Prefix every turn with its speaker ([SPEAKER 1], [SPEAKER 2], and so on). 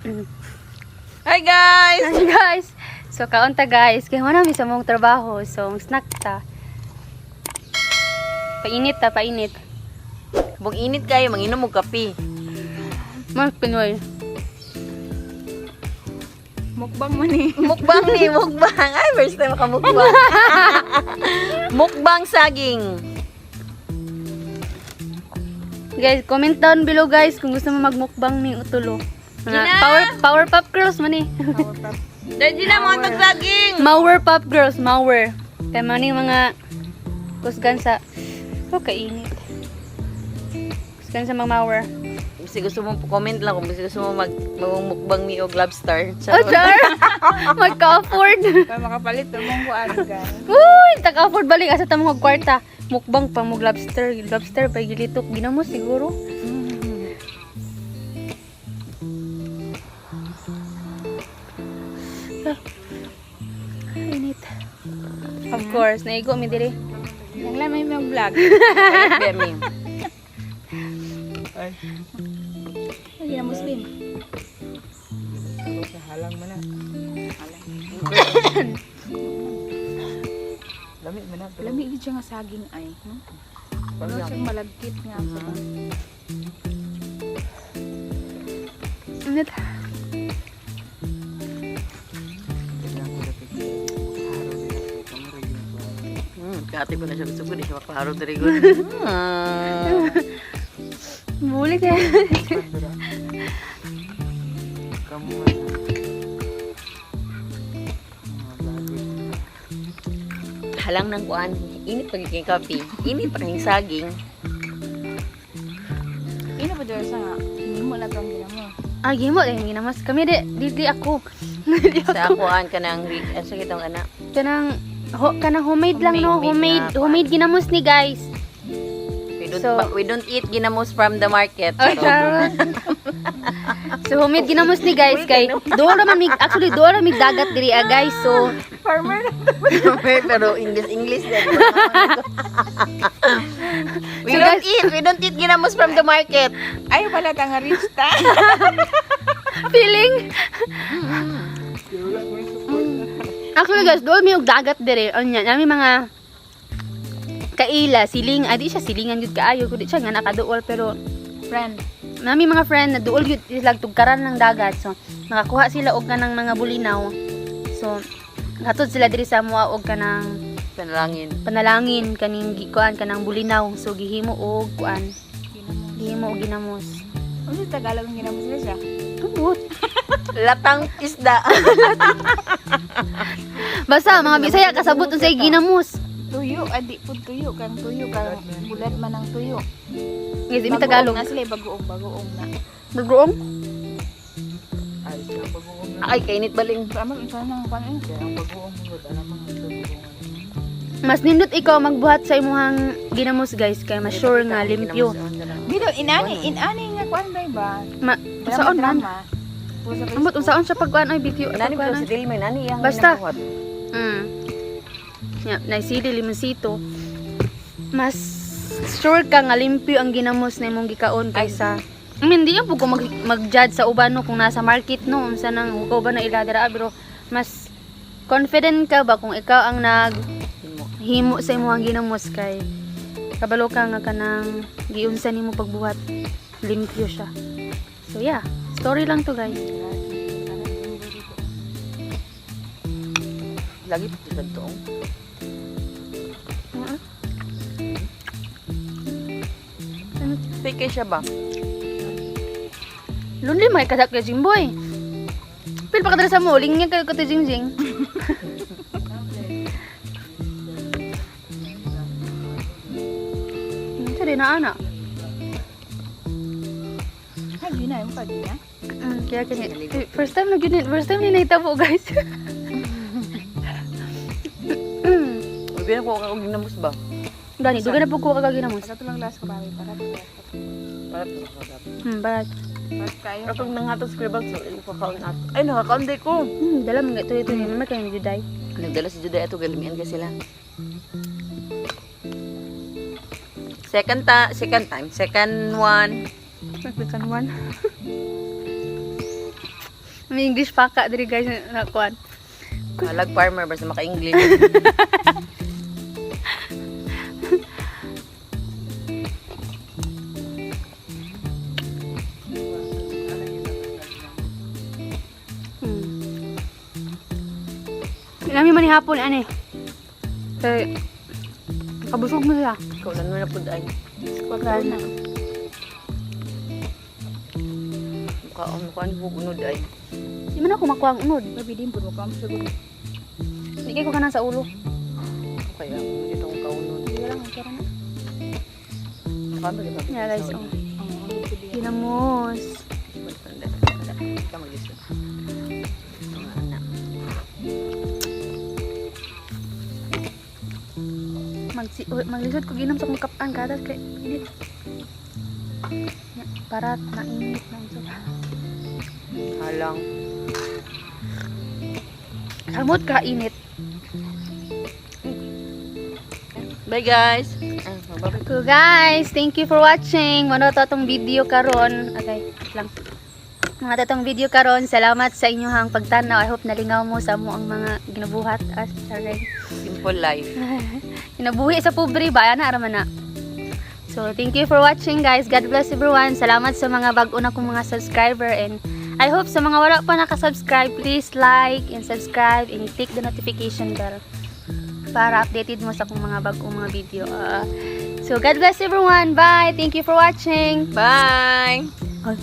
[SPEAKER 1] Hi guys!
[SPEAKER 2] Hi guys! So kaon ta guys, kay wala mi sa mong trabaho, so ang snack ta. Painit ta, painit.
[SPEAKER 1] Bung init kayo, manginom og kape.
[SPEAKER 2] Mas Pinoy.
[SPEAKER 3] Mukbang man eh.
[SPEAKER 1] Mukbang ni, mukbang. Ay, first time makamukbang. Mukbang saging.
[SPEAKER 2] Guys, comment down below guys kung gusto mo magmukbang ni Utulo. Mga
[SPEAKER 1] Gina!
[SPEAKER 2] power power pop girls man eh.
[SPEAKER 1] Dahil na mo ang saging.
[SPEAKER 2] Mower pop girls, mower. Kay man ni mga kusgan sa oh kainit. Kusgan sa mga mower.
[SPEAKER 1] Kasi gusto mo comment lang kung gusto mo mag mukbang mi og lobster.
[SPEAKER 2] Oh, char! Magka-afford.
[SPEAKER 3] Para makapalit mong kuan guys.
[SPEAKER 2] Uy, taka-afford balik asa ta mo og kwarta. Mukbang pa mo lobster, lobster pa gilitok ginamo siguro. Ah, init. Of course, naigo mi diri.
[SPEAKER 3] Nang may mga vlog.
[SPEAKER 1] Palit mi.
[SPEAKER 4] Ay,
[SPEAKER 3] Hindi na Muslim.
[SPEAKER 4] ako sa halang man na. Lami man na.
[SPEAKER 3] Lami gid siya nga saging ay, no? Pero siyang malagkit nga sa
[SPEAKER 2] Init.
[SPEAKER 1] Kati ko na siya gusto ko di siya maklaro diri gud.
[SPEAKER 2] Bulik eh.
[SPEAKER 4] Kamu man na. Mga vlogger.
[SPEAKER 1] Halang ng kuan, init pa gyud kay kape. Init pa kay saging.
[SPEAKER 3] Ino pa dito sa nga. Hinimo na tong ginamo.
[SPEAKER 2] Ah, gimo eh ginamas kami di di, di ako. Di
[SPEAKER 1] Sa
[SPEAKER 2] ako.
[SPEAKER 1] kuan kanang asa kitong ana.
[SPEAKER 2] Kanang ho, kanang homemade lang no,
[SPEAKER 1] Homemade
[SPEAKER 2] homemade
[SPEAKER 1] na kuan.
[SPEAKER 2] homemade ginamos ni guys.
[SPEAKER 1] We don't we don't eat ginamos from the market.
[SPEAKER 2] Oh,
[SPEAKER 1] Charot.
[SPEAKER 2] charot. So homemade ginamos ni guys kay doon raman mig actually doon ra mig dagat diri ah, guys. So
[SPEAKER 3] Farmer na.
[SPEAKER 1] Pero English English din. We
[SPEAKER 2] So,
[SPEAKER 1] don't
[SPEAKER 2] guys-
[SPEAKER 1] eat, we don't eat ginamos from the market.
[SPEAKER 3] Ay pala ta nga rich ta.
[SPEAKER 2] feeling
[SPEAKER 4] Wala ko yung support na.
[SPEAKER 2] Actually guys, doon may og dagat dire. Unya, nami mga kaila, siling, adi siya silingan jud kaayo kundi siya nga nakaduol pero
[SPEAKER 3] Friend.
[SPEAKER 2] nami mga friend na duol jud sila tugkaran ng dagat. So nakakuha sila og kanang mga bulinaw. So hatod sila diri sa amoa og kanang
[SPEAKER 1] Panalangin.
[SPEAKER 2] panalangin kaning gikuan kanang bulinaw. So gihimo og kuan,
[SPEAKER 3] Ginamo.
[SPEAKER 2] gihimo og ginamos.
[SPEAKER 3] Ano sa Tagalog ang ginamo sila siya?
[SPEAKER 2] Tubot.
[SPEAKER 1] Latang isda.
[SPEAKER 2] Basta mga Bisaya kasabot unsay ginamos.
[SPEAKER 3] Tuyo, adi pud tuyo kang bulad man ang tuyo.
[SPEAKER 2] Guys, ini
[SPEAKER 3] Bagoong
[SPEAKER 2] Tagalog.
[SPEAKER 3] Na sila bagoong, bagoong na.
[SPEAKER 2] Bagoong.
[SPEAKER 4] Ay, siya ang bagoong na.
[SPEAKER 1] Ay, kainit baling.
[SPEAKER 3] Pero ano unsa nang kuan eh?
[SPEAKER 4] Kaya ang bagoong mo, alam mo ang bagoong.
[SPEAKER 2] Mas nindot ikaw magbuhat sa imuhang ginamos guys kay mas sure nga limpyo.
[SPEAKER 3] Dito inani, inani nga kuan bay ba?
[SPEAKER 2] Ma unsaon man?
[SPEAKER 3] Drama. Puro sa
[SPEAKER 2] Ambot
[SPEAKER 3] Facebook.
[SPEAKER 2] unsaon siya pagkuan ay video
[SPEAKER 1] Nani
[SPEAKER 2] pagkuan
[SPEAKER 1] ba
[SPEAKER 2] ay.
[SPEAKER 1] sa dili may nani yang
[SPEAKER 2] Basta.
[SPEAKER 1] ginabuhat.
[SPEAKER 2] Ya, naisili limonsito. Mas sure ka nga limpyo ang ginamos na imong gikaon kaysa I mean, di po ko mag-judge sa uban no kung nasa market no unsa nang hukaw ba na ila dira pero mas confident ka ba kung ikaw ang nag
[SPEAKER 1] Himo.
[SPEAKER 2] himo sa imong ginamos kay kabalo ka nga kanang giunsa nimo pagbuhat limpyo siya. So yeah, story lang to guys.
[SPEAKER 1] Lagi pa sa tuong. Fake siya ba?
[SPEAKER 2] Lonely may kadak kay Jimboy. Pil pa kadala sa mo, lingyan kayo kay Jingjing. Sorry na ana.
[SPEAKER 3] Ha, gina, yung pa gina.
[SPEAKER 2] Kaya kani eh, first time na gyud first time ni nahitabo guys.
[SPEAKER 1] Ubi na ko ka og ginamos ba?
[SPEAKER 2] Gani, duga na po ko kagaginamos.
[SPEAKER 3] Sa lang last kabawi para
[SPEAKER 1] Para to sa kagap.
[SPEAKER 2] Barat.
[SPEAKER 3] para kayo.
[SPEAKER 1] Katong nanghatag scribble so ilo ko kaon ato. Ay nakakaon day ko.
[SPEAKER 2] Dala mga ito ito ni mama kayo ni Juday.
[SPEAKER 1] Nagdala si Juday ato galimian ka sila. Second time, second one.
[SPEAKER 2] Second one. May English paka diri, guys, na kuan.
[SPEAKER 1] Halag farmer basta maka-English.
[SPEAKER 2] Lami man ni hapon ani. Kay kabusog mo siya.
[SPEAKER 1] Ikaw lang na pud ay.
[SPEAKER 3] Squadron na.
[SPEAKER 1] Mukha mukha ni unod ay.
[SPEAKER 2] Di man ako makuha ang unod.
[SPEAKER 3] Gabi din po mo kam sa gulo.
[SPEAKER 2] Di kay ko kanan sa ulo.
[SPEAKER 1] Kaya dito akong kaunod.
[SPEAKER 2] Di lang ang na.
[SPEAKER 1] Mukha ba di ba?
[SPEAKER 2] Yeah, guys, oh. Ginamos.
[SPEAKER 1] Ikaw maglisod. Mga anak.
[SPEAKER 2] Magsi uy, maglisod ko ginom sa kong kapan gatas kay init. Ya, parat na init na unsa.
[SPEAKER 1] Halang.
[SPEAKER 2] Kamot ka init.
[SPEAKER 1] Bye, guys. Ah, mababay.
[SPEAKER 2] So guys, thank you for watching. Mano to atong video karon. Okay, lang. Mga tatong video karon. Salamat sa inyong pagtanaw. I hope nalingaw mo sa amo ang mga ginabuhat. Ah, sorry.
[SPEAKER 1] Simple life.
[SPEAKER 2] Kinabuhi sa pobre ba? Ana ra man na. So, thank you for watching, guys. God bless everyone. Salamat sa mga bag-o na kong mga subscriber and I hope sa mga wala pa nakasubscribe, please like and subscribe and click the notification bell para updated mo sa akong mga bag-ong mga video. Ah, so, God bless everyone. Bye. Thank you for watching.
[SPEAKER 1] Bye.
[SPEAKER 2] Ay,